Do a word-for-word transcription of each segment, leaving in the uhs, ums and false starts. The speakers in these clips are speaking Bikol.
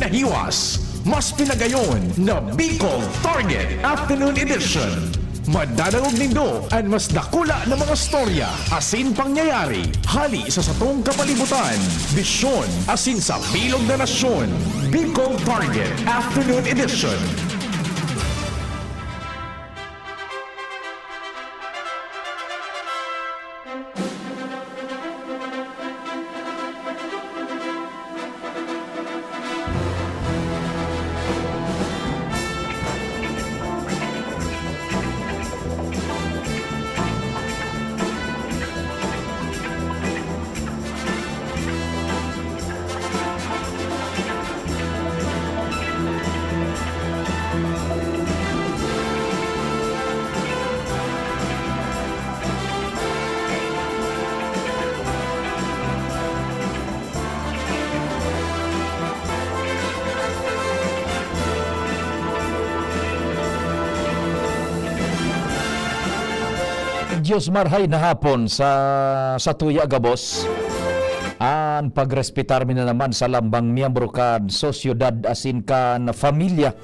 Nahiwas, mas pinagayon na Bicol Target Afternoon Edition. Madadangog nindo an mas dakula na mga storya asin pangyayari hali sa satong kapalibutan, bisyon asin sa bilog na nasyon. Bicol Target Afternoon Edition. Diyos marhay na hapon sa satuya gabos. An pagrespetar mi na naman sa lambang miyembro kan sosyedad asin kan pamilya.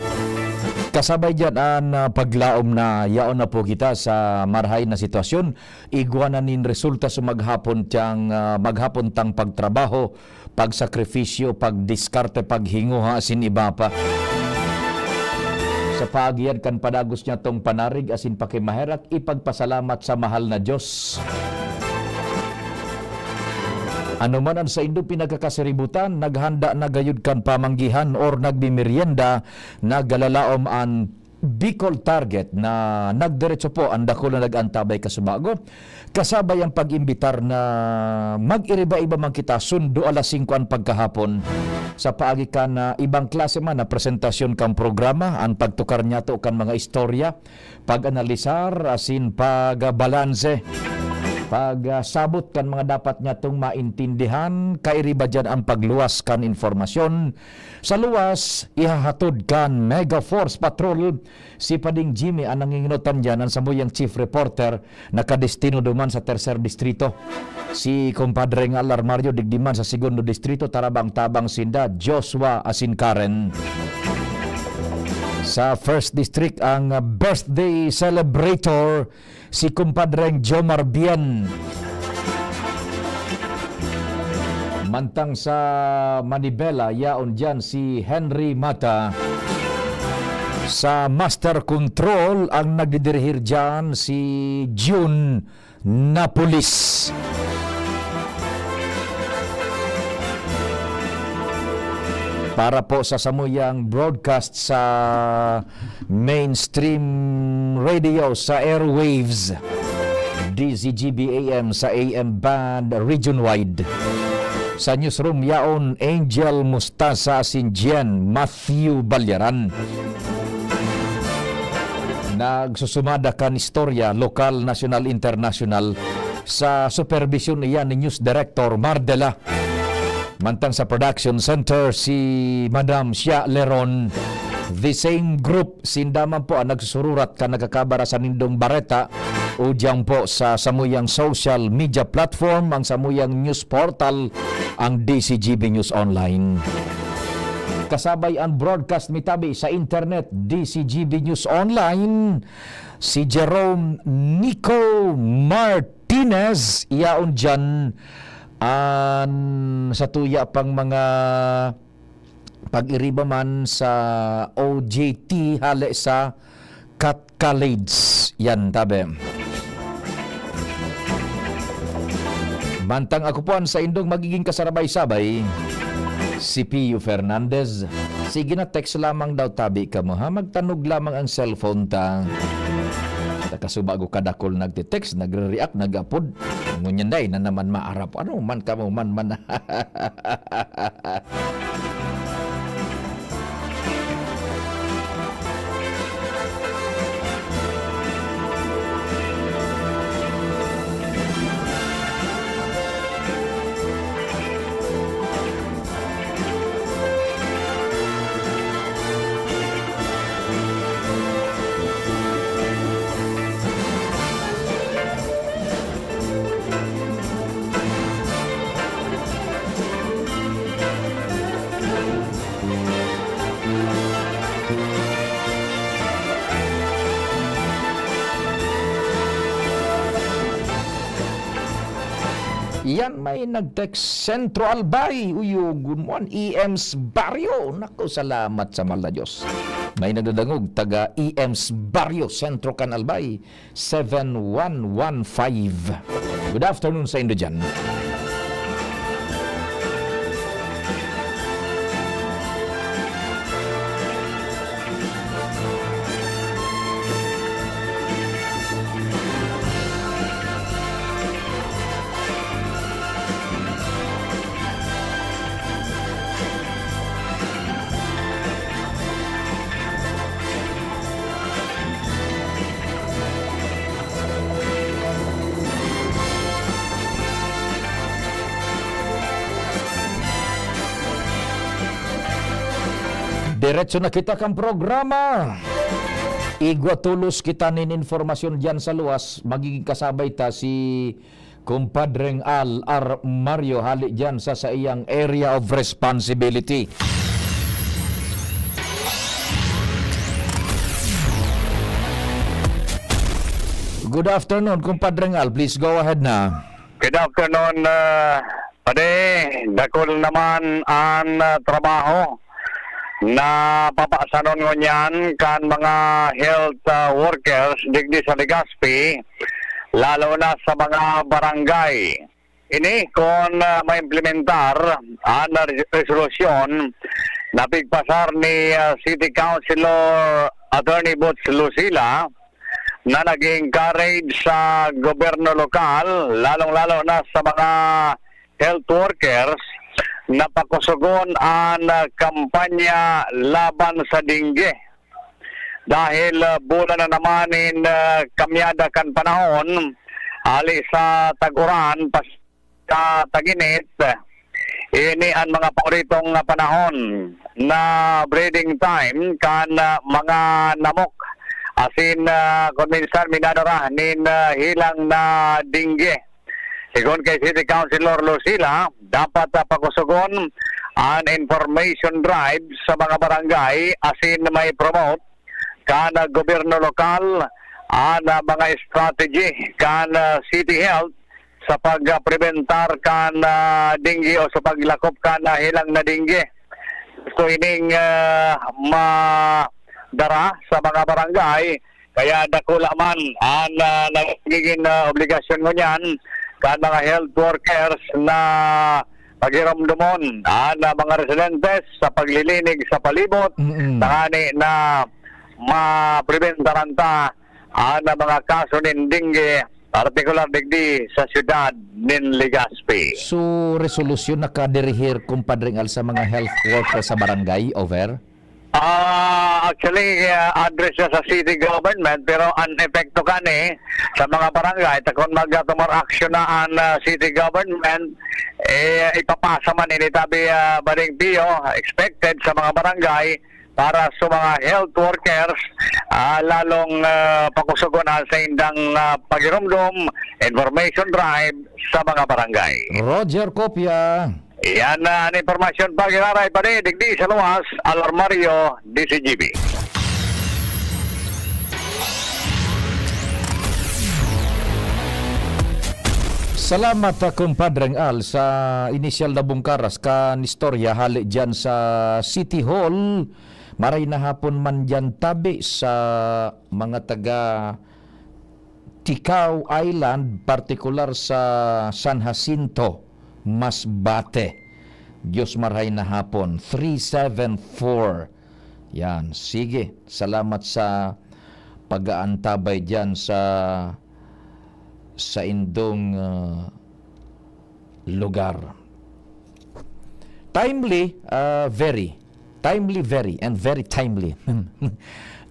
Kasabay diyan an, ah, paglaom na yaon na po kita sa marhay na sitwasyon. Igwa na nin resulta sa maghapon tiyang, ah, maghapon tang pagtrabaho, pagsakripisyo, pagdiskarte, paghinguha asin iba pa. Sa paagi yan kan padagos niya tong panarig asin pakimaherak, ipagpasalamat sa mahal na Diyos. Ano man an saindo pinagkakasiributan, naghanda na gayud kan pamanggihan or nagmimerienda, nagalalaom an Bicol Target na nagdiretso po an dakula nag-antabay kasubago. Kasabay ang pag-imbitar na mag-iriba-iba man kita, sundo alas singko an pagkahapon. Sa paagi kan, ah, ibang klase man na presentasyon kan programa, an pagtukar niyato kan mga istorya, pag-analisar, asin pagbalanse, pagsabot kan mga dapat niyatong maintindihan, kairiba diyan ang pagluwas kan impormasyon. Sa luwas, ihahatod kan Mega Force Patrol si Pading Jimmy, an nanginginutan diyan, an samuyang chief reporter, nakadestino duman sa Tercer Distrito. Si Compadre nga Alarmario digdi man sa Segundo Distrito, tarabang-tabang sinda, Joshua asin Karen. Sa First District, ang birthday celebrator, si Compadreng Jomar Bien. Mantang sa Manibela, yaon diyan si Henry Mata. Sa Master Control, ang nagdidirihir diyan si June Napolis. Para po sa samuyang broadcast sa mainstream radio sa airwaves, D Z G B A M sa A M band region-wide. Sa newsroom yaon, Angel Mustasa asin Gian Matthew Balyaran. Nagsusumada kan istorya, lokal, nasyonal, internasyonal, sa superbisyon iyan ni News Director Mardela. Mantang sa production center, si Madam Shia Leron. The same group, sinda man po ang nagsusururat kan nagkakabara sa nindong bareta, o diyan po sa samuyang social media platform, ang samuyang news portal, ang D C G B News Online. Kasabay ang broadcast mi tabi sa internet, D C G B News Online, si Jerome Nico Martinez, yaon diyan an satuya pang mga pag-iriba man sa O J T hale sa Cat College. Yan, tabi. Mantang ako po an saindong magiging kasarabay-sabay, si Pio Fernandez. Sige na, text lamang daw tabi kamo, ha? Magtanog lamang ang cellphone ta. Nakasubago kadakol nagte-text, nagre-react, nag-apod. Ngunyan day na naman maarap. Ano man kamo man man. May nag-text, Centro Albay, uyogon mo an E M's Barrio. Naku, salamat sa mahal na Diyos. May nagdadangog, taga E M's Barrio, Centro Can Albay, seven one one five. Good afternoon sa indo dyan. Diretso na kita kan programa. Igwa tolos kita nin informasyon diyan sa luwas. Magiging kasabay ta si Kumpadreng Al Armario hali diyan sa saiyang area of responsibility. Good afternoon, Kumpadreng Al. Please go ahead na. Good afternoon, ah, Padi. Dakul naman an, ah, trabaho na papasanon ngunyan kan mga health, ah, workers digdi sa Legazpi, lalo na sa mga barangay. Ini kun, ah, maimplementar an re-, resolusyon na pigpasar ni, ah, City Councilor Attorney Boots Lucila, na nag-encourage sa gobyerno lokal, lalong-lalo na sa mga health workers, na pakusugon an, ah, kampanya laban sa dengue. Dahil, ah, bulan na naman nin, ah, kamyada kan panahon, hali sa tag-uran, pas-, sa tag-init, ini an mga paboritong panahon na breeding time kan, ah, mga namok. Asin, ah, kun minsan minadara nin, ah, helang na dengue. Sigon kay City Councilor Lucila, dapat, ah, pakusugon an information drive sa mga barangay asin may promote kan, ah, gobyerno lokal an, ah, mga strategy kan, ah, City Health sa pagprebentar kan, ah, dengue o sa paglakop kan, ah, helang na dengue. Gusto ining, ah, madara sa mga barangay, kaya dakula man an, ah, nagiging, ah, obligasyon ngunyan kan mga health workers na paghiromdomon an, ah, mga residentes sa paglilinig sa palibot, Mm-mm. tangani na mapreventaran ta an, ah, mga kaso nin dengue, partikular digdi sa siyudad nin Legazpi. So, resolusyon nakadirihir, Kumpadre Al, sa mga health worker sa barangay, over? Ah, actually, ah, address siya sa city government, pero an epekto kani sa mga barangay, ta kun magtumor action na an, ah, city government, eh, ipapasa man ini tabi, ah, Bading Pio, expected sa mga barangay para sa mga health workers, ah, lalong, ah, pakusugon an saindang, ah, paghiromdom, information drive sa mga barangay. Roger Copia. Iyan na an impormasyon pa, giraray pa ni digdi sa luwas, Alarmario, D C G B. Salamat, ah, Kumpadreng Al, sa inisyal na bungkaras kan istorya hali diyan sa City Hall. Maray na hapon man diyan tabi sa mga taga Ticao Island, partikular sa San Jacinto, Masbate. Diyos marhay na hapon, three seven four. Yan, sige. Salamat sa pag-aantabay diyan sa, sa indong, ah, lugar. Timely, ah, very. Timely, very, and very timely.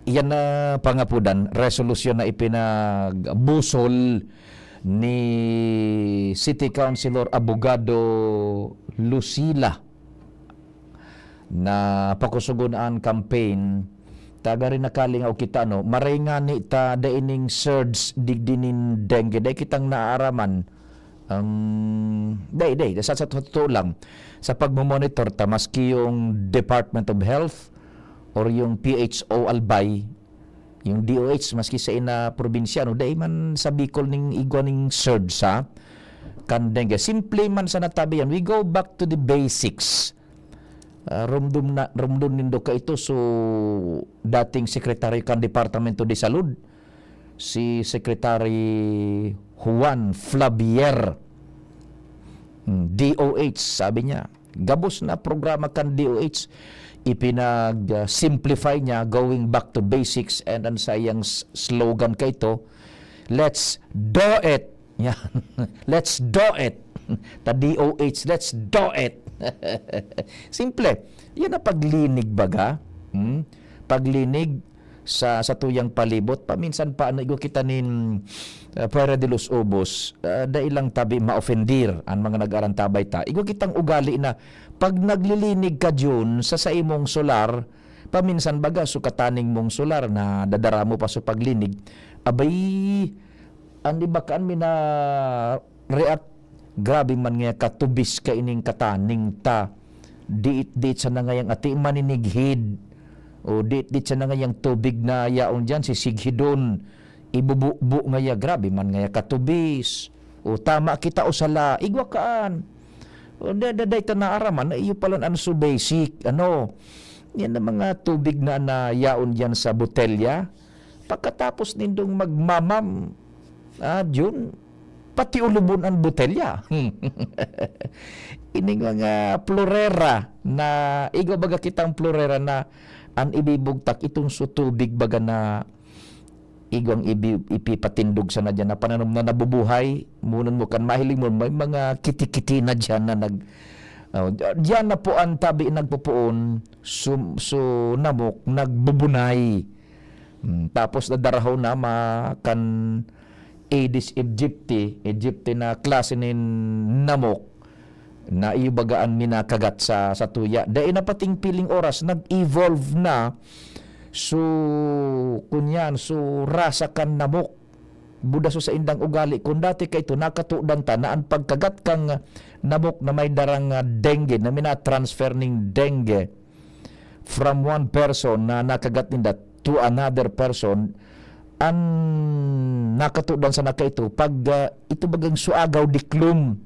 Iyan na pangapudan, resolusyon na ipinagbusol ni City Councilor Abogado Lucila na pakusugon an campaign. Taga rin nakalingaw kita, no? Maray ngani ta dai ning surge digdi nin dengue. Dai kitang naaaraman. Um, dai, dai. Sa, sa totoo lang, sa pagmomonitor ta, maski yung Department of Health or yung P H O Albay, yung D O H, maski sa ina probinsyano, dai man sa Bicol ning igwa ning surge, ha? kan dengue. Simple man sana tabi yan. We go back to the basics. Ah, rumdom na, rumdom nindo ka ito. So, dating sekretaryo kan Departamento de Salud, si Secretary Juan Flavier, hmm, D O H, sabi niya, gabos na programa kan D O H, ipinag-simplify niya, going back to basics, and ang sayang s-, slogan ka ito, "Let's do it." Yan. "Let's do it." Ta D O H, "Let's do it." Simple. Yan ang paglinig baga. Hmm? Paglinig sa, sa tuyang palibot. Paminsan pa, ano, igwa kita nin, uh, Fuera de los Ubos, uh, dai lang tabi maofendir an mga nag-arantabay ta. Igwa kitang ugali na pag naglilinig ka, Jun, sa saimong solar, paminsan baga, so kataning mong solar na dadara mo pa sa paglinig, abay, an iba kaan mina-react, "Grabe man ngaya katubis kaining kataning ta. Diit-diit sana ngayang ati maninighid. O diit-diit sana ngayang tubig na yaon diyan, sisighidon. Ibububo ngaya, grabe man ngaya katubis. O tama kita o sala, igwa kaan." O da-, da-, dai ta naaraman na iyo palan an so basic, ano, yan ang mga tubig na, na yaon diyan sa botelya. Pagkatapos nindong magmamam, ah, Jun, pati ulubon an botelya. Ining mga plorera na, igwa baga kitang plorera na an ibibugtak, itong so tubig baga na igwang ibi-, ipipatindog sana diyan na pananom na nabubuhay. Munon mo kan mahiling mo, may mga kiti-kiti na diyan na nag-, oh, diyan na po ang tabi nagpupuon, sum-, so namok, nagbubunay. Hmm, tapos nadarahon na ma-, kan Aedes aegypti, aegypti na klase nin namok na iyo baga an minakagat sa, sa tuya. Dai na pating piling oras, nag-evolve na. So, kunyan, so rasa kan namok. Buda so saindang ugali. Kung dati kaito, nakatudan ta na an pagkagat kang namok na may darang, ah, dengue, na mina-transfer ning dengue from one person na nakagat ninda to another person, an nakatudan sana kaito, pag, ah, ito bagang suagaw diklom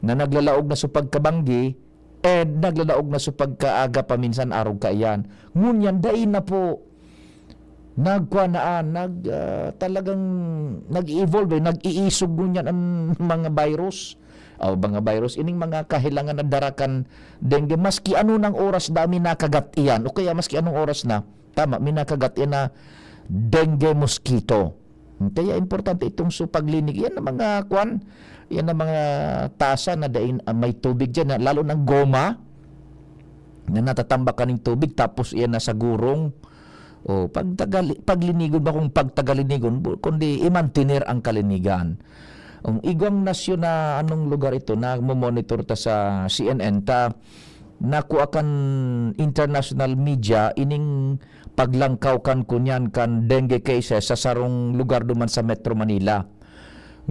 na naglalaog na sa pagkabanggi, and naglalaog na sa pagkaaga paminsan arog kaiyan. Ngunyan, dai na po. Nagkuha na, ah, nag, ah, talagang nag-i-evolve, eh, nag-iisog ngunyan ang mga virus. O, mga virus, ining mga kahilangan na dara kan dengue, maski ano nang oras da minakagat iyan, o kaya maski anong oras na, tama, minakagat iyan na dengue mosquito. Kaya importante itong so paglinig. Yan ang mga kwan, yan ang mga tasa na dain, ah, may tubig diyan, na, lalo ng goma, na natatambak kaning tubig, tapos iyan nasa gurong. O, pagtagali-, paglinigon ba kung pagtagalinigon, bu-, kundi i-mantener ang kalinigan. Ang igwang nasyon na anong lugar ito, na mo-monitor ta sa C N N, ta nakua kan international media ining paglangkaw kan kunyan kan dengue cases sa sarong lugar duman sa Metro Manila.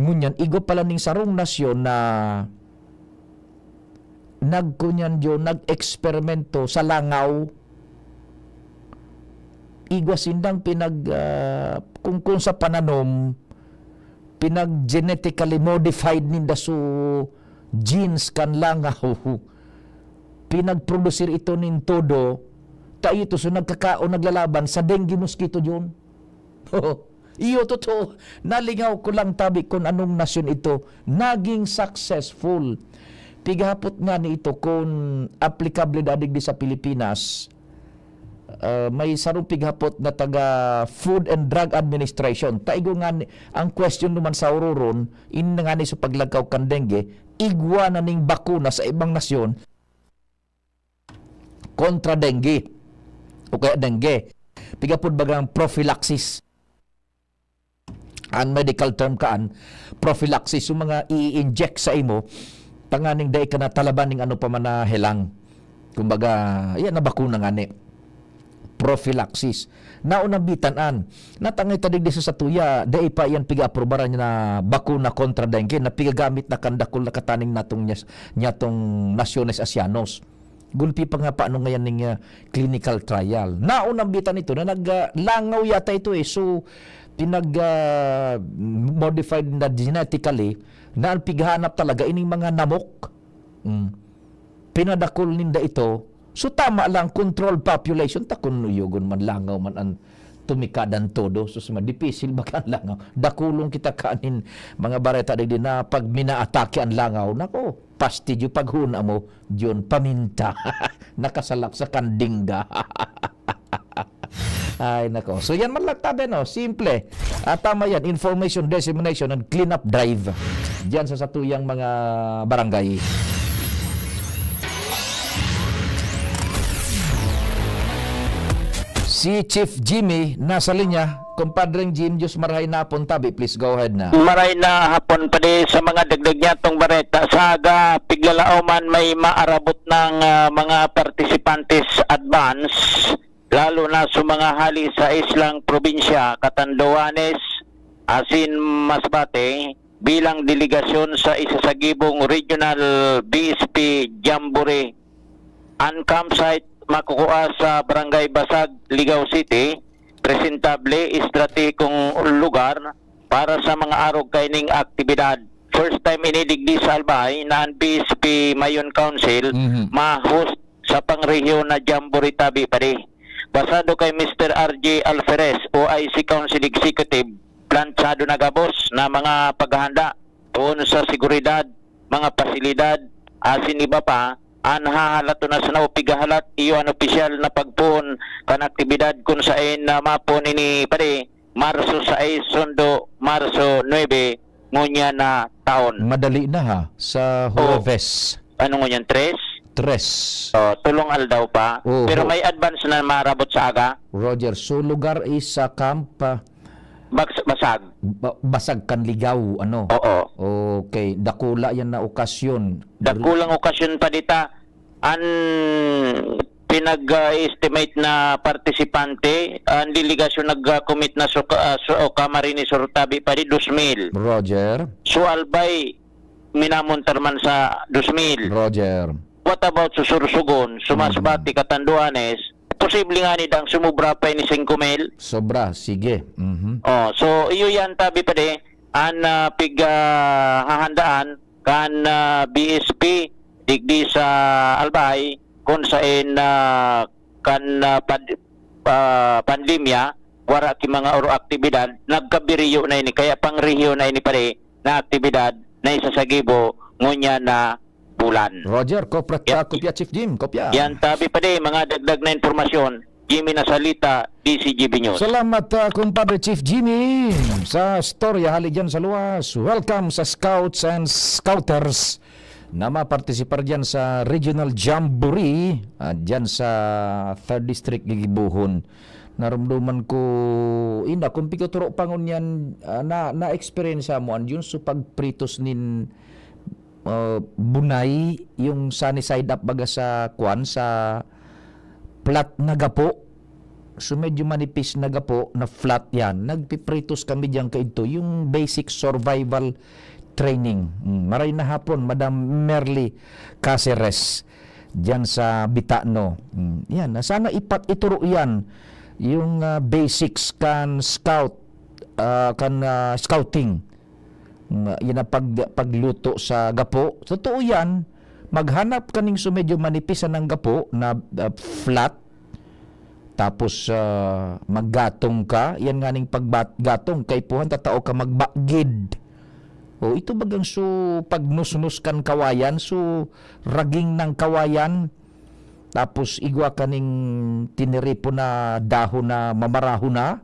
Ngunyan, igwa pala ning sarong nasyon na nagkunyan diyo, nag-eksperimento sa langaw. Igwa sindang pinag-, ah, kung, kung sa pananom, pinag-genetically modified ninda so genes kan langaw. Pinag-produsir ito nin todo, ta ito so nagkakaon, naglalaban sa dengue mosquito diyon. Iyo, totoo. Nalingaw ko lang tabi kun anong nasyon ito. Naging successful. Pighapot ngani ito kun aplikable da digdi sa Pilipinas. Ah, may sarong pighapot na taga Food and Drug Administration. Ta igwa ngani, ang question naman sa ururon, ini na ngani sa paglagkaw kan dengue, igwa na ning bakuna sa ibang nasyon kontra dengue o kaya dengue. Pighapot bagang prophylaxis. Ang medical term kaan, prophylaxis, yung mga i-inject sa imo, tanganing dai ka natalaban ning ano pa man na helang. Kumbaga, yan na bakuna ngani. Prophylaxis. Naunang bitan-an, natangay ta digdi sa satuya, dai pa yan piga-aprobaran na bakuna kontra dengue, na pigagamit na kan dakul na kataning natong nyas-, nyatong Naciones Asianos. Gulpi pa nga, paano ngayon ning, ah, clinical trial? Naunambitan ito na nag, ah, langaw yata ito eh. So, pinag, ah, modified na genetically na ang pighanap talaga ining mga namok. Mm. Pinadakul ninda ito. So, tama lang, control population. Ta kun uyogon man, langaw man ang tumikadan todo. Sus, madipisil ba kan langaw? Dakulon kita kanin mga bareta digdi na pag minaatake ang langaw. Nako, pastidyo paghuna mo, Diyon, paminta. Nakasalak sa kandingga. Ay, nako. So, yan man lang tabi, no? Simple. At tama yan, information dissemination and cleanup drive. Diyan sa satuyang mga barangay. Si Chief Jimmy nasa linya. Kumpadreng Jim, Diyos marahay na hapon tabi. Please go ahead na. Maray na hapon pa di sa mga dagdag niya tong bareta. Sa aga, piglalaoman may maarabot ng, ah, mga participantes advance, lalo na sa mga hali sa islang probinsya, Catanduanes, asin Masbate, bilang delegasyon sa isasagibong Regional B S P Jamboree. Ang campsite makukua sa Barangay Basag, Ligao City. Presentable, estratehikong lugar para sa mga arog kaining aktibidad. First time ini digdi sa Albay na ang B S P Mayon Council Mhm. ma-host sa pangrehiyon na jamboree tabi pa di. Basado kay Mister R J Alferez, O I C Council Executive, plantsado na gabos na mga paghahanda poon sa seguridad, mga pasilidad, asin iba pa, an hahalaton na sana o pigahalat iyo an opisyal na pagpoon kan aktibidad kun saen na mapoon ini padi Marso sais sundo Marso nuebe ngunyan na taon. Madali na ha, sa Oo. Huwebes. Ano ngunyan, tres? Tres. Oh, tulong aldaw pa. Oho. Pero may advance na marabot sa aga. Roger, so lugar is sa Camp, ah, Bas-, Basag. Ba-, Basag kan Ligao, ano? Oo. Okay, dakula yan na okasyon. Dakulang okasyon pa dita. An pinag-estimate na partisipante, an delegasyon nag-commit na sa ka-, ah, sa, o Camarines Sur tabi pa di, dos mil. Roger. So, Albay, minamontar man sa dos mil. Roger. What about sa Sorsogon, sa Mhm. Masbate, Catanduanes? Posible nga ni dang sumobra pa ini singko mil. Sobra, sige. Mhm. Oh, so iyo yan, tabi pa di, an, ah, pig, ah, hahandaan kan, ah, B S P digdi sa Albay, kun saen, ah, kan, ah, pad-, ah, pandemya, wara ki mga oro aktibidad, nagkabiriyo na ini, kaya pangrehiyon na ini pare na aktibidad na isasagibo ngunyan na bulan. Roger, kopra-, Yep. ah, kopya, Chief Jim, kopya. Yan, tabi pa di, mga dagdag na impormasyon, Jimmy Nasalita, D C G B News. Salamat, ah, kumpadre Chief Jimmy, sa storya hali dyan sa luwas. Welcome sa Scouts and Scouters na mapartisipar dyan sa Regional Jamboree, ah, dyan sa Third District, Gigibuhon. Narumduman ko, ina, kung pigtuturo pa ngunyan, ah, na, na-experience mo, an yun, so pagpritos nin, ah, bunay, yung sunny side up baga sa kwan, sa flat na gapo. So, medyo manipis na gapo na flat yan. Nagpipritos kami diyan kaidto. Yung basic survival training. Mm, maray na hapon, Madam Merly Caceres, diyan sa Bitano. Mm, yan. Sana ipat-, ituro yan. Yung, ah, basics kan scout, ah, kan, ah, scouting. Mm, yan ang pag-, pagluto sa gapo. Totoo yan. Maghanap ka ning so medyo manipis ang gapo na, ah, flat. Tapos, ah, maggatong ka. Yan nga ning pagbat-, gatong, kaipuhan tatao ka magbagid. O, ito bagang so pagnusnos kan kawayan, so raging ng kawayan. Tapos igwa ka ning tiniripon na dahon na mamaraho na.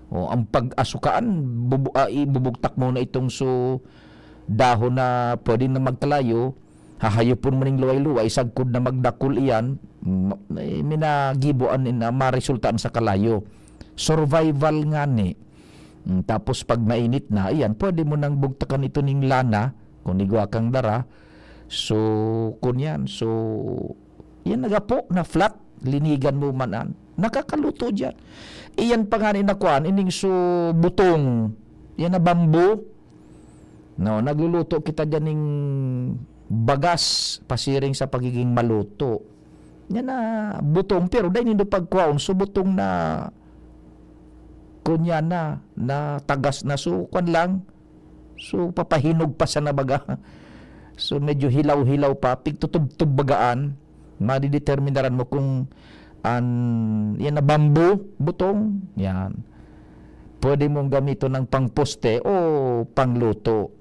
O, ang pag-asukaan, bubu-, ah, ibubugtak mo na itong so dahon na pwede na magkalayo, hahayupon mo ning luway-luway, sagkod na magdakul iyan, ma-, may, may nagiboan na maresultaan sa kalayo. Survival ngani. Mm, tapos pag mainit na, iyan, pwede mo nang bugtakan ito ning lana, kung igwa kang dara. So, kun yan, so, yan nagapo na flat, linigan mo man an. Nakakaluto diyan. Iyan pa ngani na kuan, ining so butong, yan na bamboo. No, nagluluto kita diyan ning bagas, pasiring sa pagiging maluto. Yan na butong, pero dai nindo pagkwaon. So, butong na, kunya na, na tagas na. So, kwan lang. So, papahinog pa sana baga. So, medyo hilaw-hilaw pa. Pigtutubtub bagaan. Madideterminaran mo kung an, yan na bamboo, butong. Yan. Pwede mong gamiton ng pangposte o pangluto.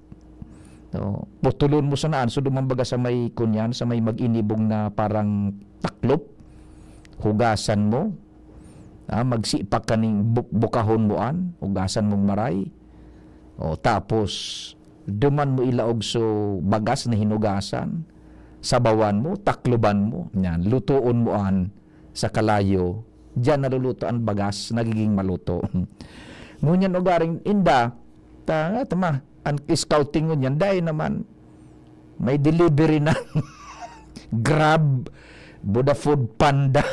No? Putulon mo sana, so, duman baga sa may kunyan, sa may mag-inibong na parang taklop. Hugasan mo. Ah, magsipak ka ning bu-, bukahon mo an, hugasan mong maray. O, tapos, duman mo ilaog so bagas na hinugasan. Sabawan mo, takloban mo. Yan, lutoon mo an sa kalayo. Diyan naluluto an bagas, nagiging maluto. Ngunyan ugaring inda, ta, tama, an scouting ngunyan, dai naman, may delivery na. Grab, Buda Food Panda.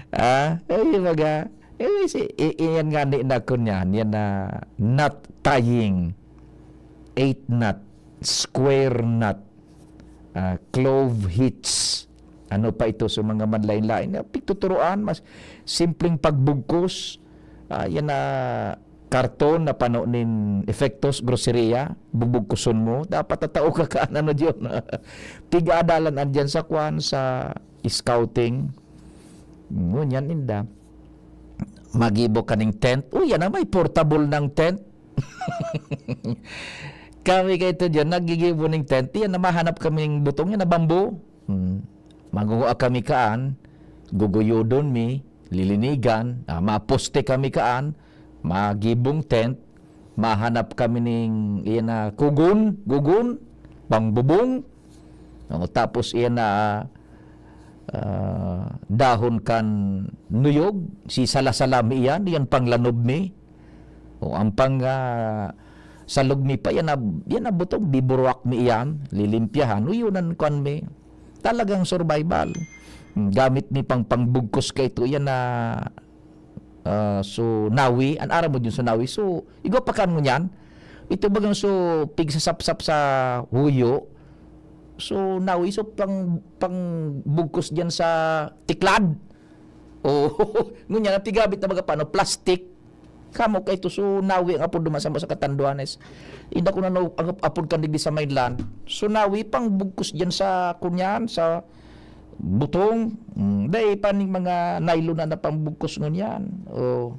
Ah, ay, baga, eh, si, i-, iyan nga ni na kunyan, yan na knot tying, eight knot, square knot, ah, clove hitch. Ano pa ito sa mga manlain-lain na pigtuturoan, mas simpleng pagbugkos, ah, yan na karton na pano nin Efektos Groceria, bubugkuson mo. Dapat tatao ka kan ano diyon. Tig-aadalan andiyan sa kwan, sa scouting. Ngunyan inda. Magibo ka ning tent. Uy, yan na, may portable ng tent. Kami kaito diyan, nagigibo ning tent. Yan na, mahanap kaming butong yan na bamboo. Hmm. Magugua kami kaan, guguyodon mi, lilinigan, ah, maposte kami kaan, magibong tent, mahanap kami ning, iyan na, kugon, gugon, pangbubong. O, tapos iyan na, ah, dahon kan nuyog, sisala-sala mi iyan, iyan panglanob mi. O, ang pang, ah, salog mi pa, yan na, yan na butong, biburuak mi iyan, lilimpyahan, uyunan kwan mi. Talagang survival. Gamit mi pang pangbugkos kaito, yan na, ah, so, nawi, an aram mo yun sa nawi. So, igwa pa kan ngunyan, ito bagang so, pigsasapsap sa huyo. So, nawi, so, pang, pangbugkos diyan sa tiklad. Oh, ngunyan, ang pigabit na baga pa, no, plastic. Kamo kaito, so, nawi ang apod duman sa, sa Catanduanes. Inda ko na, no, ang apod kan digdi sa mainland. So, nawi pang bugkos diyan sa, kunyan, sa butong. Mm, dai pa ning mga nylon na napambugkos ngunyan. Oh.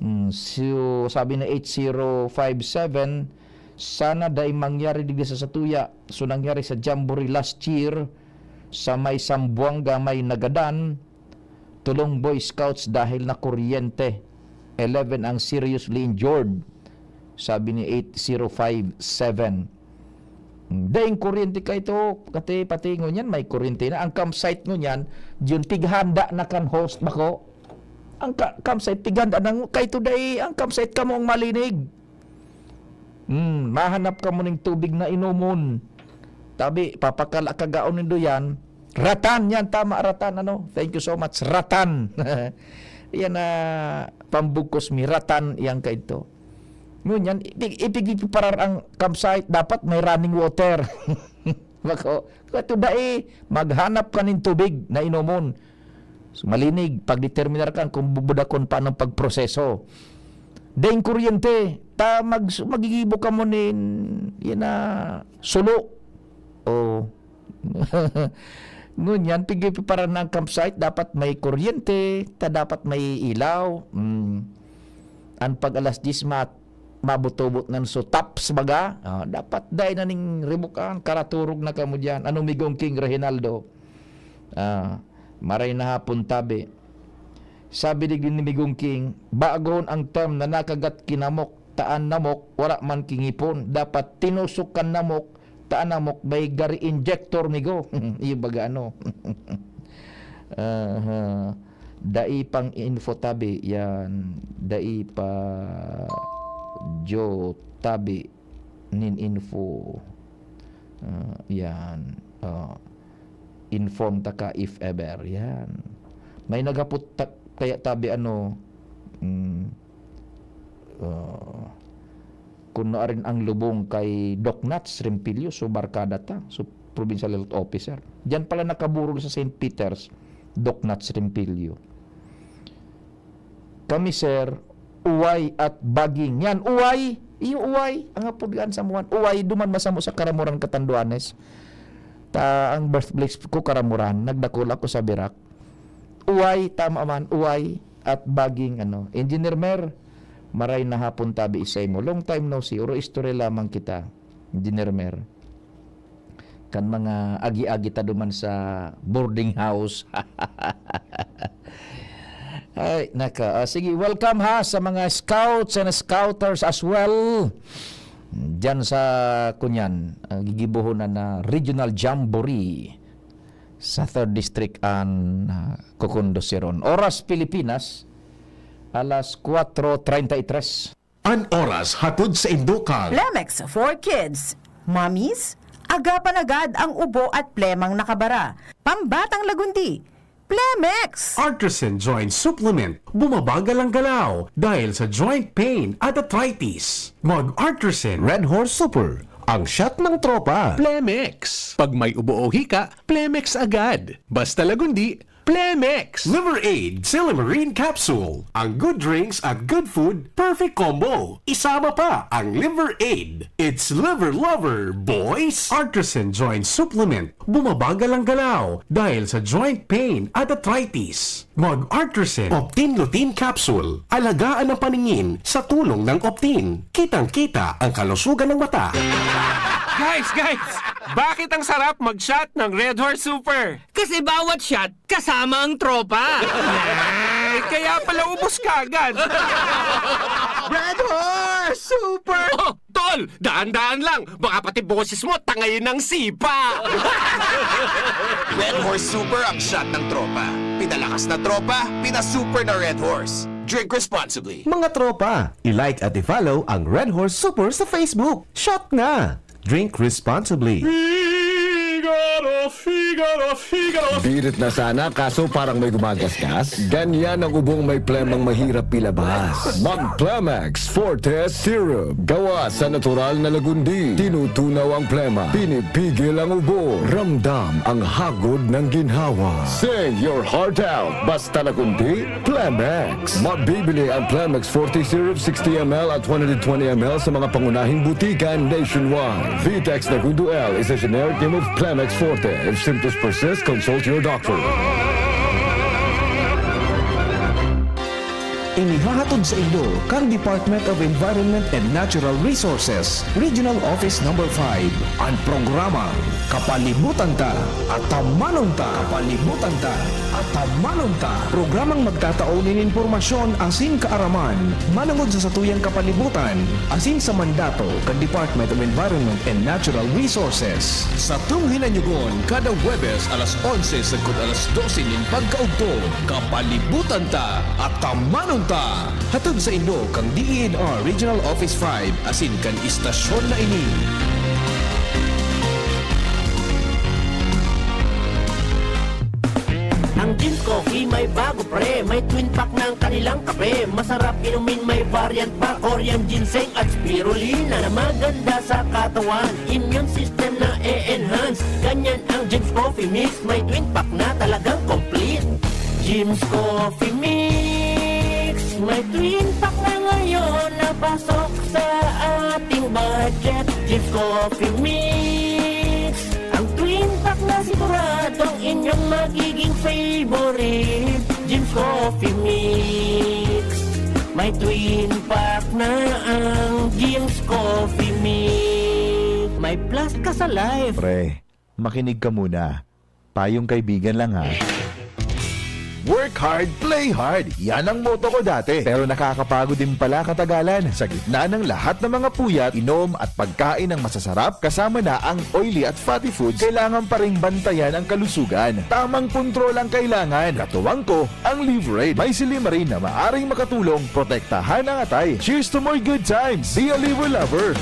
Mm, so, sabi na eight zero five seven, sana dai mangyari digdi sa satuya. So, nangyari sa Jamboree last year, sa may Sambuanga, may nagadan, tulong Boy Scouts dahil na kuryente. Eleven ang seriously injured, sabi ni eight zero five seven. Daing kuryente kaito, kati pati ngunyan may kuryente na. Ang campsite ngunyan, yun, pighanda na kan host bako. Ang ka-, campsite, pighanda na ngu-, kaito dai, ang campsite kamo ang malinig. Hmm, mahanap kamo ning tubig na inomon. Tabi, papakala kagaon nindo yan. Ratan, yan, tama, ratan, ano? Thank you so much, ratan. Yan na, pambugkos mi, ratan, yan kaito. Ngunyan, ipig-, ipigpiparar ang campsite, dapat may running water. Bako, kaito dai, maghanap ka nin tubig na inomon. So, malinig, pagdeterminar kan kung bubudakon pa ang pagproseso. Daing kuryente, ta mag-, magigibo kamo nin, yan na, sulo. O. Ngunyan, pigpiparar na ang campsite, dapat may kuryente, ta dapat may ilaw. Mm. An pag alas diyes ma-, mabutobot nan so taps baga. Ah, dapat dai na ning ribukan, karaturog na kamo diyan. Ano, Migong King Reginaldo? Ah, maray na hapon, tabi. Sabi digdi ni Migong King, "Bagon ang term na nakagat kinamok, ta an namok, wala man kingipon. Dapat tinusok kan namok, ta an namok, may gari injector, migo." Iyo baga, ano? Aha. Dai pang info, tabi. Yan. Dai pa jo, tabi. Nin info. Ah, yan. Ah, inform taka if ever. Yan. May naghapot ta-, kaya, tabi, ano, mm, ah, kun nuarin ang lubong kay Doc Nats Rempilio, so barkada ta. So, Provincial Health Officer. Diyan pala nakaburol sa Saint Peter's, Doc Nats Rempilio. Kami, sir, uway at baging. Yan, uway. Iyo, uway. Ang apod gaan sa Muan. Uway, duman masamo sa Karamuran, Catanduanes. Ta, ang birthplace ko, Karamuran. Nagdakul ako sa Birak. Uway, tama man. Uway at baging, ano. Engineer Mer, maray na hapon tabi isay mo. Long time no see. Uro istorya lamang kita. Engineer Mer. Kan mga agi-agi ta duman sa boarding house. Ay, naka. Ah, sige, welcome ha sa mga scouts and scouters as well. Diyan sa, kunyan, ah, gigibohon na, na Regional Jamboree sa Third District an, ah, kokondusiron. Oras Pilipinas, alas kwatro treinta y tres. An oras hatod sa indo kan Plemex for Kids. Mommies, agapan agad ang ubo at plemang nakabara. Pambatang lagundi. Plemex! Artisan Joint Supplement, bumabagal ang galaw dahil sa joint pain at arthritis. Mag Artisan Red Horse Super, ang shot ng tropa. Plemex. Pag may ubo o hika, Plemex agad. Basta lagundi, Plemex! Liver Aid Silimarin Capsule. Ang good drinks at good food, perfect combo. Isama pa ang Liver Aid. It's Liver Lover, boys! Artisan Joint Supplement. Bumabagal ang galaw dahil sa joint pain at arthritis. Mag Artisan Optin Lutein Capsule. Alagaan ang paningin sa tulong ng Optin. Kitang-kita ang kalusugan ng mata. Guys, guys! Bakit ang sarap mag-shot ng Red Horse Super? Kasi bawat shot, kasama ang tropa. Ay, kaya pala ubos ka agad. Red Horse Super! Oh, tol! Daan-daan lang! Baka pati boses mo, tangay ng sipa! Red Horse Super ang shot ng tropa. Pinalakas na tropa, pinasuper na Red Horse. Drink responsibly. Mga tropa, i-like at i-follow ang Red Horse Super sa Facebook. Shot na! Drink responsibly. Figaro, Figaro, Figaro. Birit na sana, kaso parang may gumagasgas. Ganyan ang ubong may plemang mahirap ilabas. Mag Plemex Forte Syrup. Gawa sa natural na lagundi. Tinutunaw ang plema. Pinipigil ang ubo. Ramdam ang hagod ng ginhawa. Sing your heart out. Basta lagundi, Plemex. Mabibili ang Plemex forty syrup, sixty M L at one hundred twenty M L sa mga pangunahing butika nationwide. Vitex Nagundo L is a generic name of Plemex Forte. If symptoms persist, consult your doctor. Inihahatod sa indo kan Department of Environment and Natural Resources, Regional Office Number five, an programang Kapalibutan Ta, Atamanon Ta. Kapalibutan Ta, Atamanon Ta. Programang magtatao nin impormasyon asin kaaraman manongod sa satuyang kapalibutan asin sa mandato kan Department of Environment and Natural Resources. Satong hinanyugon kada Huwebes alas onse sagkod alas dose nin pagkaugto, Kapalibutan Ta, Atamanon Ta. Hatod saindo kan D E N R Regional Office five asin kan istasyon na ini. Ang Jim's Coffee may bago, pre. May twin pack ng kanilang kape. Masarap inumin, may variant pa. Korean ginseng at spirulina na maganda sa katawan. Immune system na e-enhance. Ganyan ang Jim's Coffee Mix. May twin pack na talagang complete. Jim's Coffee Mix. May twin pack na ngayon na pasok sa ating budget. Jim's Coffee Mix. Ang twin pack na siguradong inyong magiging favorite. Jim's Coffee Mix. May twin pack na ang Jim's Coffee Mix. May plus ka sa life. Pre, makinig ka muna. Payong kaibigan lang, ha. Work hard, play hard. Yan ang motto ko dati. Pero nakakapagod din pala katagalan. Sa gitna ng lahat ng mga puyat, inom at pagkain ng masasarap, kasama na ang oily at fatty foods, kailangan pa ring bantayan ang kalusugan. Tamang kontrol ang kailangan. Katuwang ko, ang Liverade. May silymarin na maaring makatulong protektahan ang atay. Cheers to more good times! Be a Liver Lover!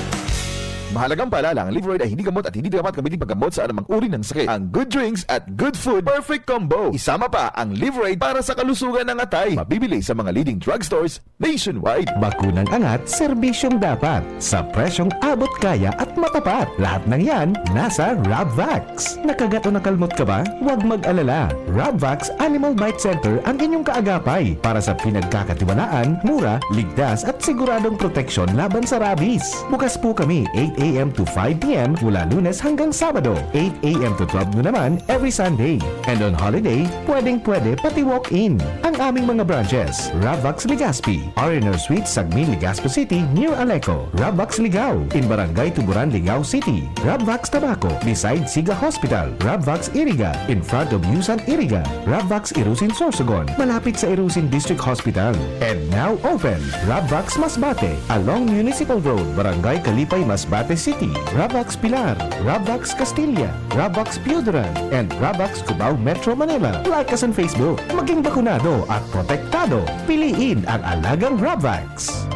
Mahalagang paalala, ang Liveroid ay hindi gamot at hindi dapat gamitin paggamot sa anumang uri ng sakit. Ang good drinks at good food, perfect combo. Isama pa ang Liveroid para sa kalusugan ng atay. Mabibili sa mga leading drugstores nationwide. Bakunang angat, serbisyong dapat, sa presyong abot kaya at matapat. Lahat ng yan, nasa Rabvax. Nakagat o nakalmot ka ba? Huwag mag-alala. Rabvax Animal Bite Center ang inyong kaagapay para sa pinagkakatiwalaan, mura, ligtas at siguradong proteksyon laban sa rabies. Bukas po kami eight a m to five p m mula Lunes hanggang Sabado, eight a m to twelve noon naman every Sunday. And on holiday, pwedeng-pwede pati walk-in. Ang aming mga branches, Rabvax Legazpi, R and R Suite, Sagmin, Legazpi City, near Aleco, Rabvax Ligao, in Barangay Tuburan, Ligao City, Rabvax Tabaco, beside Siga Hospital, Rabvax Iriga, in front of Yusan Iriga, Rabvax Irusin Sorsogon, malapit sa Irusin District Hospital. And now open, Rabvax Masbate, along Municipal Road, Barangay Kalipay, Masbate City, Rabvax Pilar, Rabvax Castilla, Rabvax Pioduran, and Rabvax Cubao, Metro Manila. Like us on Facebook. Maging bakunado at protektado. Piliin ang alagang Rabvax.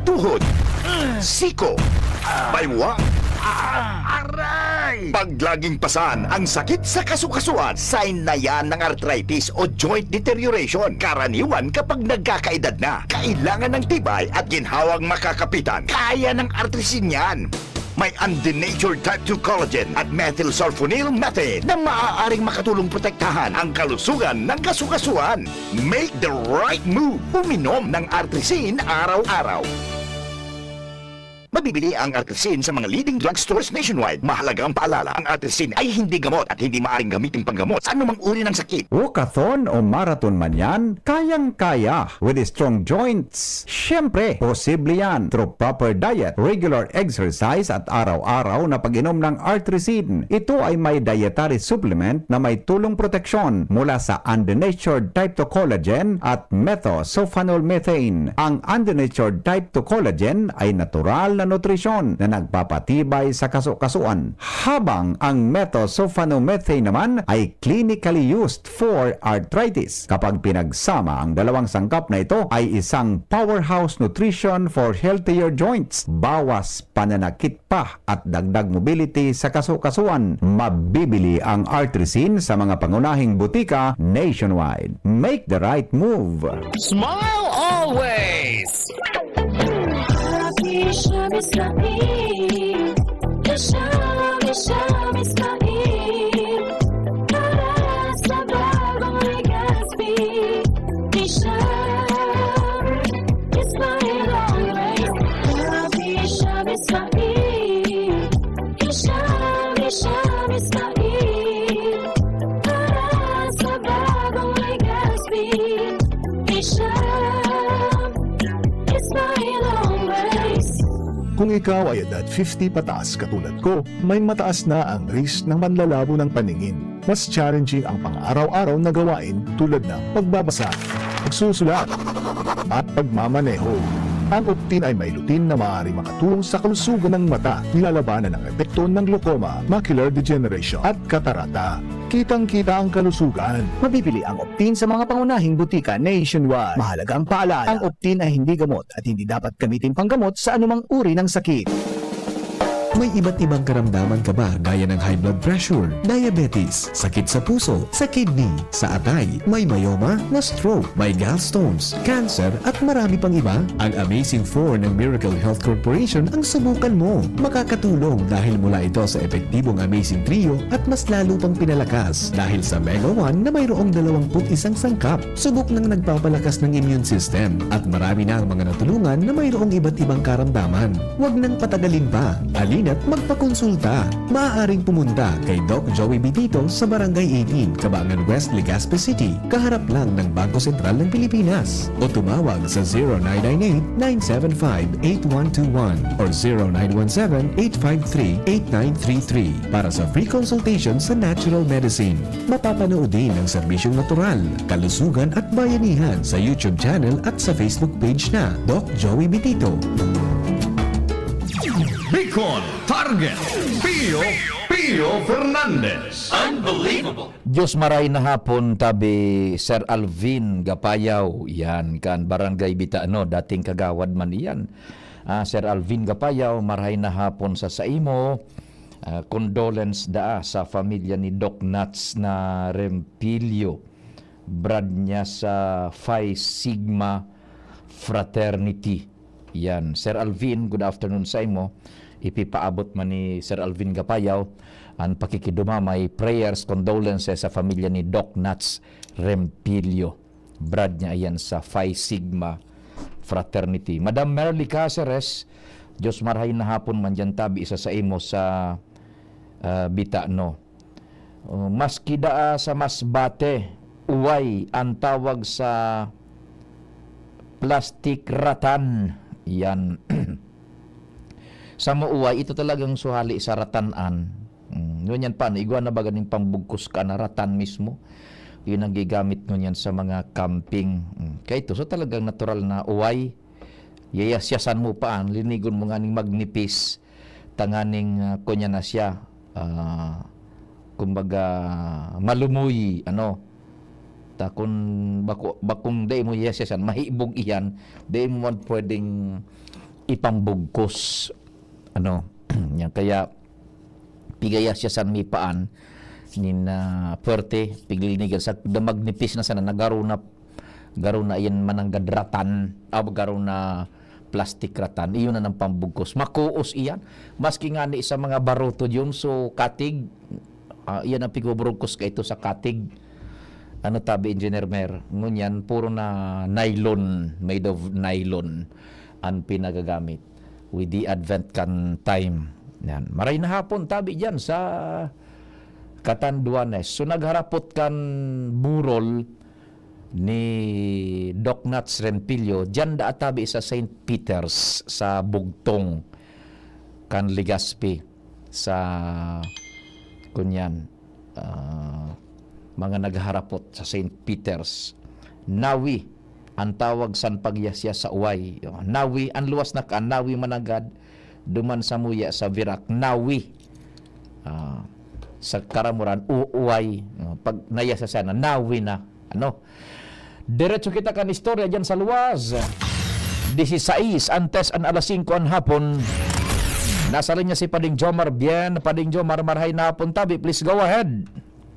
Tuhod, siko, baywang, aray! Pag laging pasan ang sakit sa kasukasuan, sign na yan ng arthritis o joint deterioration. Karaniwan kapag nagkakaedad na, kailangan ng tibay at ginhawang makakapitan. Kaya ng Artrisin yan. May undenatured type two collagen at methylsulfonyl methane na maaaring makatulong protektahan ang kalusugan ng kasukasuan. Make the right move. Uminom ng Artrisin araw-araw. Mabibili ang Artrisin sa mga leading drugstores nationwide. Mahalaga ang paalala, ang Artrisin ay hindi gamot at hindi maaaring gamitin panggamot sa anumang uri ng sakit. Walkathon o marathon man yan, kayang-kaya with strong joints. Siyempre, posible yan through proper diet, regular exercise at araw-araw na pag-inom ng Artrisin. Ito ay may dietary supplement na may tulong proteksyon mula sa undenatured type two collagen at methosulfonol methane. Ang undenatured type two collagen ay natural na nutrisyon na nagpapatibay sa kasukasuan, habang ang methosulfonol methane naman ay clinically used for arthritis. Kapag pinagsama, ang dalawang sangkap na ito ay isang powerhouse nutrition for healthier joints. Bawas pananakit pa at dagdag mobility sa kasukasuan. Mabibili ang Artrisin sa mga pangunahing butika nationwide. Make the right move! Smile always! Happy Shami Smile. Shami, Shami Smile. Para sa bagong Legazpi. Shami Smile always. Happy Shami Smile. Shami, Shami Smile. Para sa bagong Legazpi. Shami Smile always. Kung ikaw ay edad fifty pataas katulad ko, may mataas na ang risk ng panlalabo ng paningin. Mas challenging ang pang-araw-araw na gawain tulad ng pagbabasa, pagsusulat, at pagmamaneho. Ang Optin ay may lutein na maaaring makatulong sa kalusugan ng mata, nilalabanan ang epekto ng glaucoma, macular degeneration, at katarata. Kitang-kita ang kalusugan. Mabibili ang Optin sa mga pangunahing butika nationwide. Mahalaga ang paalala, ang Optin ay hindi gamot at hindi dapat gamitin panggamot sa anumang uri ng sakit. May iba't ibang karamdaman ka ba, gaya ng high blood pressure, diabetes, sakit sa puso, sa kidney, sa atay, may myoma, na-stroke, may gallstones, cancer, at marami pang iba? Ang Amazing Four ng Miracle Health Corporation ang subukan mo. Makakatulong dahil mula ito sa epektibong Amazing Trio at mas lalo pang pinalakas dahil sa Mega One na mayroong dalawampu't isang sangkap. Subok ng nagpapalakas ng immune system at marami na ang mga natulungan na mayroong iba't ibang karamdaman. Huwag nang patagalin pa. Halina't magpakonsulta. Maaaring pumunta kay Doc Joey Bitito sa Barangay eighteen, Cabangan West, Legazpi City, kaharap lang ng Bangko Sentral ng Pilipinas. O tumawag sa zero nine nine eight, nine seven five, eight one two one or zero nine one seven, eight five three, eight nine three three para sa free consultation sa natural medicine. Mapapanood din ang serbisyong natural, kalusugan at bayanihan sa YouTube channel at sa Facebook page na Doc Joey Bitito. Bicol Target, Pio, Pio Fernandez. Unbelievable! Diyos maray na hapon, tabi Sir Alvin Gapayaw, yan, kan Barangay Bita, ano, dating kagawad man iyan. Ah, Sir Alvin Gapayaw, marahay na hapon sa saimo. Ah, condolence daa sa pamilya ni Doc Nats na Rempilio, brad niya sa Phi Sigma Fraternity. Yan. Sir Alvin, good afternoon sa imo. Ipipaabot man ni Sir Alvin Gapayaw an pakikidumamay, prayers, condolences sa pamilya ni Doc Nats Rempilio. Brad niya iyan sa Phi Sigma Fraternity. Madam Merly Caceres, Diyos marahay na hapon man diyan tabi sa saimo sa, ah, Bitano. Oh, maski daa sa Masbate, uway an tawag sa plastic ratan. Yan. Sa mo uway, ito talagang suhali sa ratanan. Mm, ngunyan paano? Igwa na ba ganing pambugkos ka na ratan mismo? Yun ang gigamit ngunyan sa mga camping. Mm, kaya ito, so talagang natural na uway. Yayasyasan mo pa, ang linigon mo nga ning magnipis. Tanganing, ah, kunya na siya. Ah, kumbaga, malumoy, ano. Ta kun bako, bakong dai mo yasyasan, mahibog iyan, dai mo man pwedeng ipambugkos. Ano, yan. Kaya, pigayasyasan mi paan, nin, ah, puwerte, piglinigan sa da magnipis na sana, na garo na, garo na iyan mananggad ratan, ah, garo na plastic ratan, iyon na nang pambugkos. Makuos iyan. Maski ngani sa mga baruto, Jom, so katig, ah, iyan ang pigbuburugkos kaito sa katig. Ano tabi, Engineer Mer? Ngunyan, puro na nylon, made of nylon, an pinagagamit with the advent kan time. Yan. Maray na hapon tabi diyan sa Catanduanes. So, nagharapot kan burol ni Doc Nats Rempilio, diyan daa tabi sa Saint Peter's, sa Bugtong, kan Legazpi, sa, kunyan, ah, mga nagharapot sa Saint Peter's. Nawi, ang tawag san pagyasyas sa uway. Nawi, ang luwas na ka, nawi managad, duman sa muya sa Virac. Nawi, ah, sa karamuran, u-, uway. Ah, pag nayasyasan na, nawi na. Ano? Diretso kita kan istorya diyan sa luwas. Disisais antes an alas singko an hapon. Nasa linya si Pading Jomar Bien. Pading Jomar, marahay na hapon tabi. Please go ahead.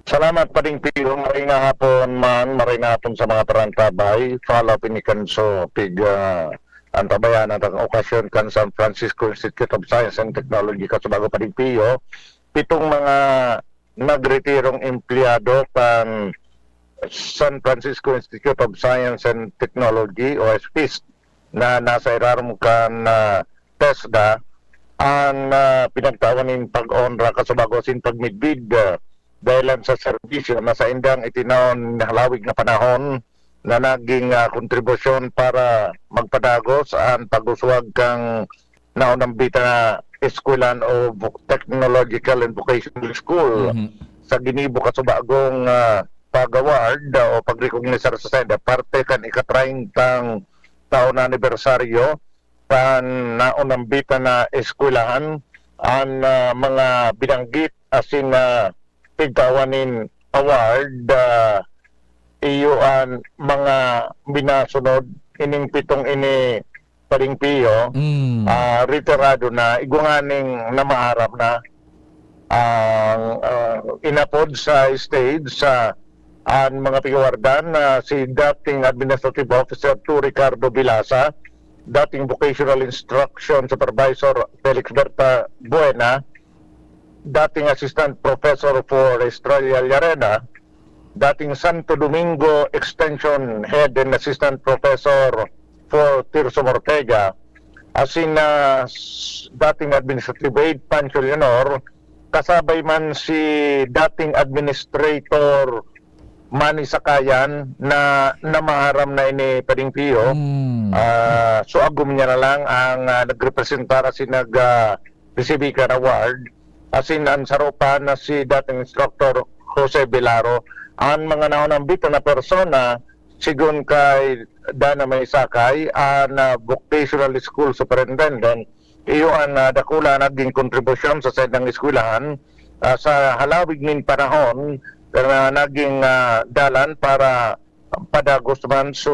Salamat, Pading Pio. Maray na hapon man, maray na hapon sa mga tarantabay. Follow up ini kan so, pig, ah, antabayanan ang okasyon kan San Francisco Institute of Science and Technology. Kasubago, Pading Pio, pitong mga nagretirong empleyado kan San Francisco Institute of Science and Technology, o S F I S T, na nasa irarom kan, ah, TESDA, an, ah, pinagtawan nin pag-onra kasubago sin pagmidbid, ah, dahelan sa serbisyo na saindang itinaon nin halawig na panahon na naging, ah, kontribusyon para magpadagos an pag-uswag kan naunambita na Eskwelahan o Voc-, Technological and Vocational School Mhm. sa ginibo kasubagong, ah, pag-award, ah, o pag-recognize sa SAIDA, parte kan ika-treyntang taon na anibersaryo kan naunambita na eskwelahan. An, ah, mga binanggit asin, ah, pigtawan nin award, ah, iyo an mga minasunod, ining pitong ini, Pading Pio, Mm. ah, retirado na, igwa nganing namaaram na ang, ah, inapod sa stage sa an mga pigawardan na si dating Administrative Officer two Ricardo Vilasa, dating Vocational Instruction Supervisor Felix Berta Buena, dating Assistant Professor for Estrella Llarena, dating Santo Domingo Extension Head and Assistant Professor for Tirso Ortega, asin na s-, dating Administrative Aide Pancho Leonor, kasabay man si dating Administrator Manny Sakayan na namaaram na ini, Pading Pio. Hmm. Ah, so, agom niya na lang ang, ah, nagrepresentar asin nag, ah, resibi kan award, asin an saro pa na si dating Instructor Jose Belaro. An mga naunambita na persona, sigon kay Dana Maysakay, an, ah, Vocational School Superintendent, iyo an, ah, dakula naging kontribusyon sa saindang eskwelahan, ah, sa halawig nin panahon na naging, ah, dalan para padagos man so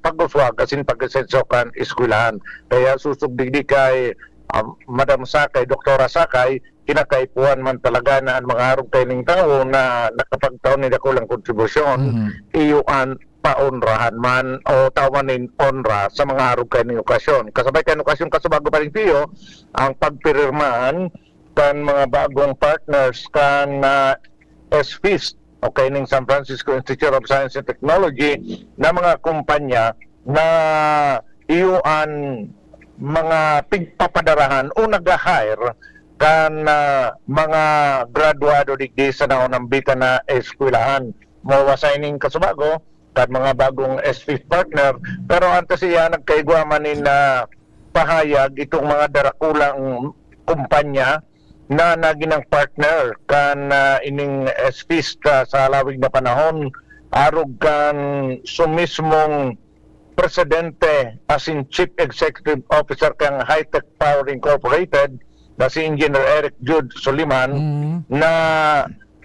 pag-uswag asin pag-asenso kan eskwelahan. Kaya sosog digdi kay, ah, Madam Sakay, Doktora Sakay, kinakaipuhan man talaga na an mga arog kaining tawo na nakapagtao nin dakulang kontribusyon, Mhm. iyo an paonrahan man o tawan nin onra sa mga arog kaining okasyon. Kasabay kan okasyon, kasubago pa rin, Pio, ang pagpirirmahan kan mga bagong partners kan, ah, S FIST o kaining San Francisco Institute of Science and Technology na mga kumpanya na iyo an mga pigpapadarahan o nag-hire kan, ah, mga graduado digdi sa naunambitan na eskwelahan. Mawasa ining kasubago kan mga bagong S FIST partner, pero antes siya nagkaigwa man nin, ah, pahayag itong mga darakulang kumpanya na nagin ang partner kan, ah, ining S FIST sa halawig na panahon, arog kan su mismong presidente asin Chief Executive Officer kan Hightech Power Incorporated na si Engineer Eric Jude Soliman Mm. na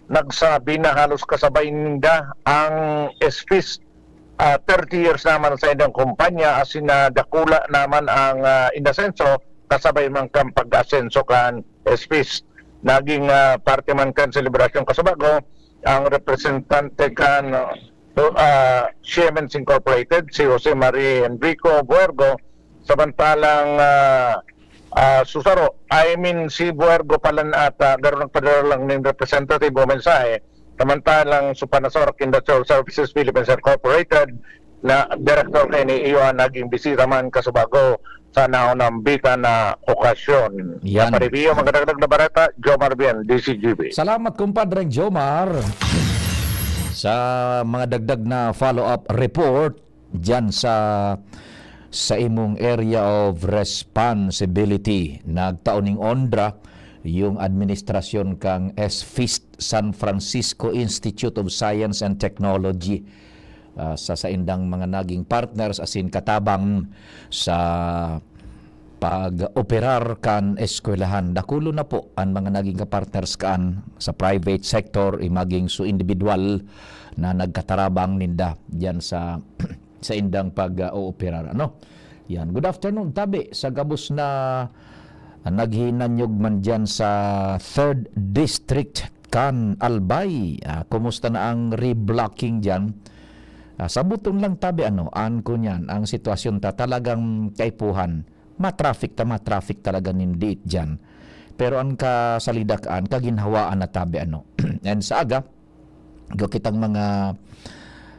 nagsabi na halos kasabay ninda ang S FIST, ah, thirty years naman sa indang kumpanya, asin na dakula naman ang, ah, inasenso, kasabay man kan pag-asenso kan S FIST. Naging, ah, parte man kan selebrasyon kasubago ang representante kan, ah, Siemens Incorporated, si Jose Marie Enrico Buergo, samantalang, ah, ah, susaro, I mean, si Buergo palan ata, garo nagpadara lang nin representative o mensahe, samantalang su Panasonic Industrial Services Philippines Incorporated na direktor kaini iyo an naging bisita man kasubago sa naunambitan na okasyon. Yan. Yan pa rin, Pio, mga dagdag na bareta, Jomar Bien, D C G B. Salamat, Compadre Jomar. Sa mga dagdag na follow-up report, diyan sa, sa imong area of responsibility, nagtao ning onra yung administrasyon kang S FIST, San Francisco Institute of Science and Technology, ah, sa saindang mga naging partners asin katabang sa pag-operar kan eskwelahan. Dakulo na po an mga naging kapartners kan sa private sector, i maging su individual na nagkatarabang ninda diyan sa, sa indang pag-ooperar, ano? Yan. Good afternoon, tabi. Sa gabos na, ah, naghinanyog man diyan sa third District kan Albay. Ah, kumusta na ang reblocking diyan? Ah, sabuton lang, tabi, ano, an ko niyan, ang sitwasyon ta talagang kaipuhan. Ma-traffic ta, ma-traffic talaga nin diit diyan. Pero an kasalidakan, kaginhawaan na, tabi, ano. And sa aga, igwa kitang mga,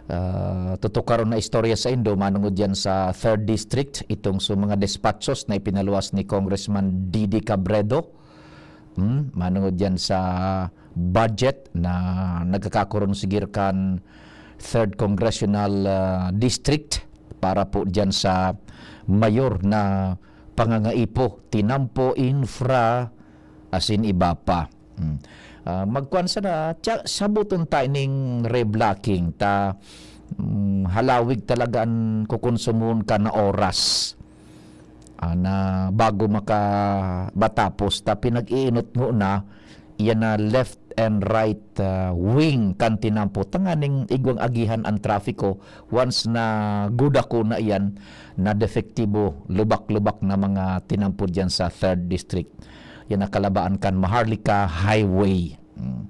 ah, tutukaron na istorya saindo, manungod diyan sa third District, itong su mga despachos na ipinaluwas ni Congressman Didi Cabredo. Hmm, manungod diyan sa budget na nagkakakoron sigir kan third Congressional, ah, District para po diyan sa mayor na pangangaipo, tinampo, infra, asin iba pa. Hmm. Ah, magkuan sana, tsa-, sabuton ta ining reblocking ta, hmm, halawig talaga an kokonsumon ka na oras. Ah, na bago maka-, matapos ta pinag-iinot ngona, iyan na left and right, ah, wing kan tinampo, tanganing igwang agihan an trapiko once na gudako na iyan na depektibo, lubak-lubak na mga tinampo diyan sa third District. Yan ang kalabaan kan Maharlika Highway. Hmm.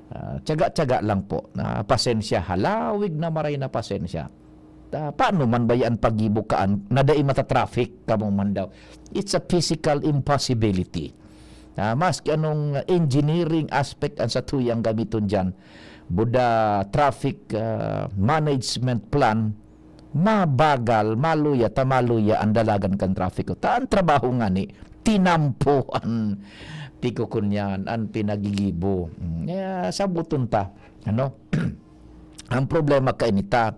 Ah, tiyaga-tiyaga lang po. Na pasensya, halawig na maray na pasensya. Ta, paano man ba yan pag-ibukaan na dai mata-traffic kamo man daw? It's a physical impossibility. Ah, maski anong engineering aspect ang satuyang gamiton diyan, buda traffic, ah, management plan, mabagal, maluya ta maluya ang dalagan kan trapiko. Ta ang trabaho ngani, tinampo an piko kunyan, an pinagigibo. Mm, kaya sabuton ta, ano? Ang problema kaini ta,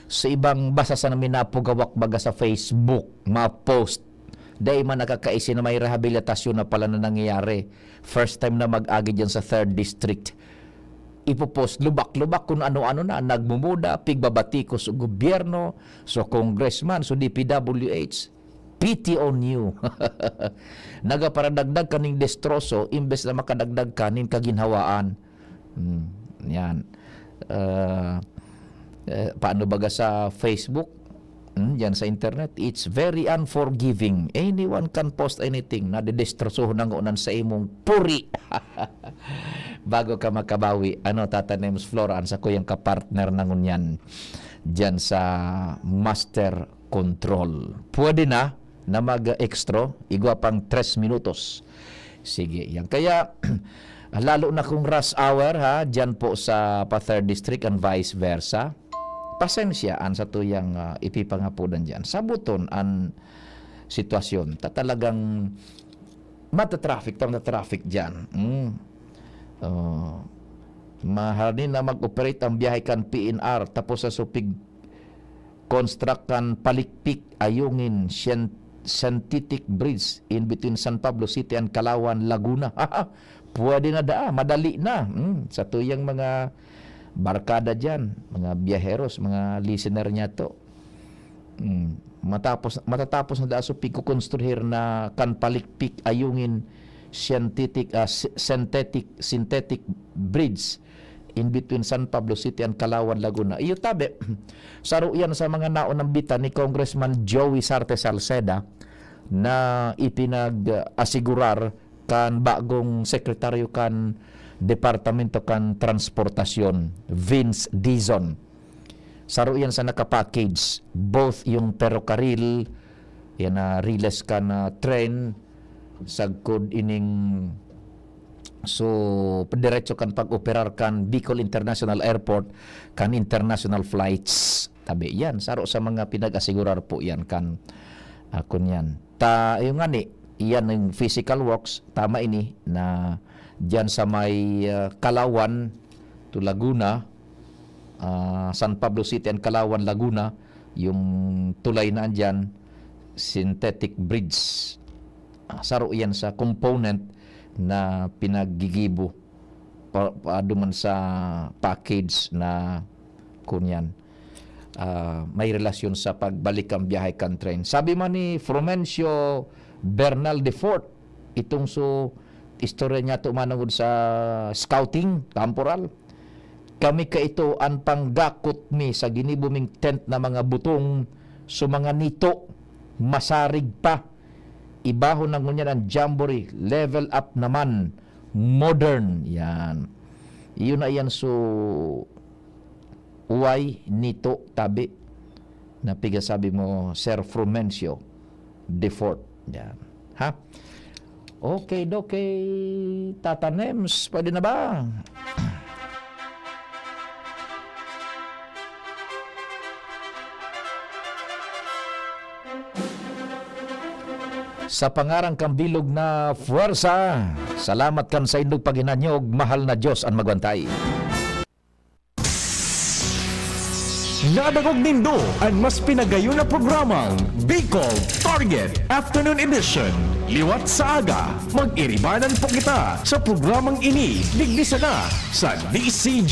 sa ibang basa sa namin napugawak baga sa Facebook, mga post, dai man nakakaisi na may rehabilitasyon na pala na nangyayari. First time na mag-agi dyan sa third District. Ipopost, lubak-lubak kung ano-ano na, nagmumuda, pigbabatikos sa gobyerno, sa congressman, sa D P W H. Pity on you. Nagaparadagdag kaning destroso, imbes na makadagdag kaning kaginhawaan. Hmm, yan. Ah, eh, paano baga sa Facebook? Hmm, diyan sa internet, it's very unforgiving. Anyone can post anything, nadedestrosohon na ngunan sa imong puri. Bago ka makabawi, ano, Tata Nems Flora, an sakuyang kapartner na ngunyan diyan sa Master Control. Pwede na na mag-extra, igwa pang tres minutos. Sige, yan. Kaya, lalo na kung rush hour, ha, diyan po sa pa third district and vice versa, pasensya an satuyang, ah, ipipangapodan diyan. Sabuton an sitwasyon. Ta talagang mata-traffic, ta mata-traffic diyan. Mm. Oh. Maharani na mag-operate ang biyahe kan P N R tapos sa Supig construct kan Palikpik, Ayungin, Syen-, Synthetic Bridge in between San Pablo City and Calawan, Laguna. Pwede na daa, madali na. Mm, satuyang mga barkada diyan, mga biyaheros, mga listener niyato. Mm, matapos, matatapos na daa Supig kukonstruhir na kan Palikpik, Ayungin, synthetic, ah, sy-, synthetic, synthetic bridge in between San Pablo City and Calawan, Laguna. Iyo tabi, saro yan sa mga naunambitan ni Congressman Joey Sarte Salceda na ipinag-asigurar kan bagong sekretaryo kan Departamento kan Transportasyon, Vince Dizon. Saro yan sa nakapackage, both yung perokaril, yan na riles kan, ah, tren, sagkod ining, so, diretso kan pag-operar kan Bicol International Airport, kan international flights. Tabi yan, saro sa mga pinag-asigurar po yan kan, ah, kun yan. Ta, yung nga ni, yan yung physical works, tama ini, na diyan sa may, ah, Calawan to Laguna, ah, San Pablo City and Calawan, Laguna, yung tulay na andyan, synthetic bridge. Ah, saro yan sa component na pinaggigibo pa, pa duman sa package na kunyan, ah, may relasyon sa pagbalik kan biyahe kan tren. Sabi man ni Frumencio Bernal de Fort, itong so istorya niya to manungod sa scouting, kamporal. Kami kaito an panggakot mi sa ginibo ming tent na mga butong, so mga nito, masarig pa. Ibahon na ngunyan ang jamboree, level up naman, modern. Yan. Iyon na yan, so, uway nito tabi na pigasabi mo, Sir Frumencio de Fort. Yan. Ha? Okay, okay, Tata Nems, pwede na ba? Sa pangaran kan bilog na puwersa, salamat kan saindong paghinanyog, mahal na Diyos an magbantay. Nadangog nindo an mas pinagayon na programang Bicol Target Afternoon Edition. Liwat sa aga, mag-iribanan po kita sa programang ini, digdi sana sa D C G